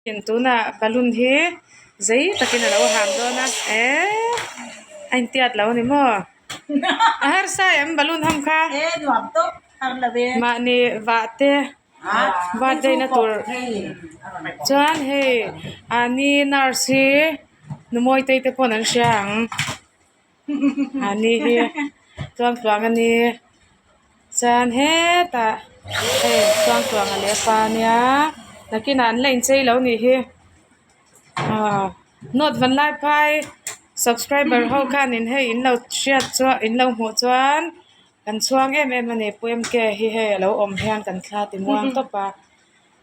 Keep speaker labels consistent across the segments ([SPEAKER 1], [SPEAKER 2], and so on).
[SPEAKER 1] Tunah balloon hi zei takin a lo ham dawn a eee a intiat lo a ni maw a harsa em balloon ham kha mahni vah te birthday na tur chuan hei ani nurse hi nu mawitei te pawn an hria ang ani hi chuan tluang a ni. Chuan hetah hei Tluangtluanga leh a pa ania nakinah an la inchei lo nih hi aw note van lai phai subscriber ho khanin hei in lo hriat chuan in lo hmuh chuan kan chhuang em em a ni pu m k hi hei a lo awm hian kan thla ti muang tawp a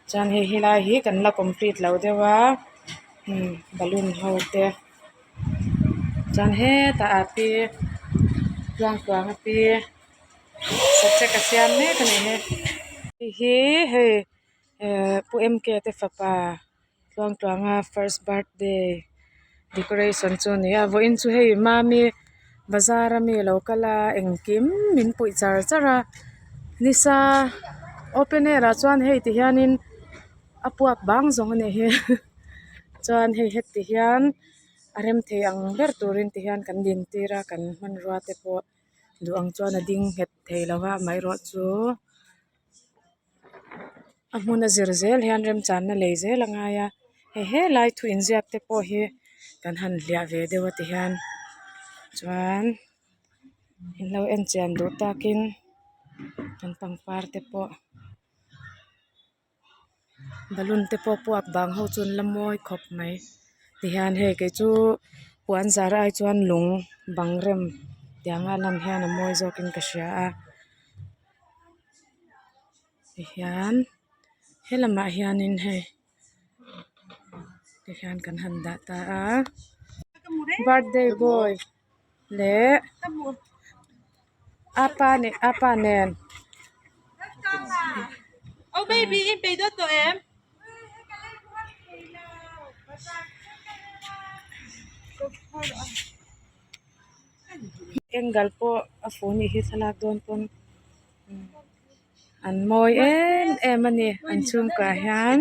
[SPEAKER 1] chuan hei helai hi kan la complete lo deuh a umm balloon ho te. Chuan hetah a pi Tluangtluanga pi subject a siam mek a ni hi. Hei hi hei ehh pu m k te fapa Tluangtluanga first birthday decoration chu a ni a vawiin chu hei mami bazar ami alo kal a engkim min puih char char a nisa open air ah chuan hei ti hianin a puak bang zawng a nih hi chuan hei heti hian a rem thei ang ber turin ti hian kan din tir a kan hmanrua te pawh duh ang chuan a ding nghet thei lo va amaherawh chu a hmun a zir zel hian remchanna lei zel a ngai a hei helai thu inziak te pawh hi kan han hliah ve deuh a ti hian chuan in lo en chian duh takin kan pangpar te pawh. Balloon te pawh puak bang ho chu an la mawi khawp mai tihian hei kei chu puan zar ai chuan lung bang rem tianga lan hian a mawi zawkin ka hria a tihian helamah hianin hei tihian kan han dah ta a birthday boy leh apa nen apa nen. Angle pawh a fuh anih hi thlalak dawn pawn an mawi em em a ni an chhungkaw ah hian.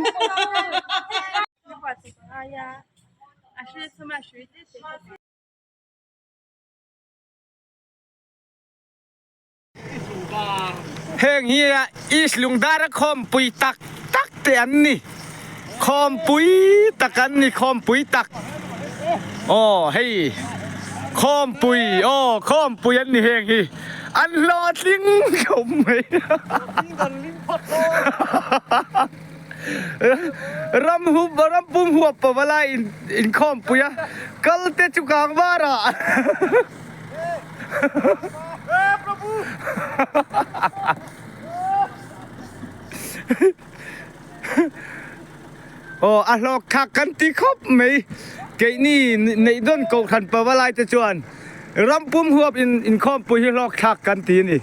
[SPEAKER 2] Heng hi East Lungdara khawmpui tak tak te an ni. Khawmpui tak an ni, khawmpui tak. Aw hei khawmpui aw khawmpui an ni heng hi. An hlawhtling khawp mai. Ram hup ram pum huap pavalai in inkhawmpui a kal te chu kang var ah. Aw a hlawk thlak kan ti khawp mai keini neih dawn kohhran pavalai te chuan ram pum huap in inkhawmpui hi hlawk thlak kan ti a ni.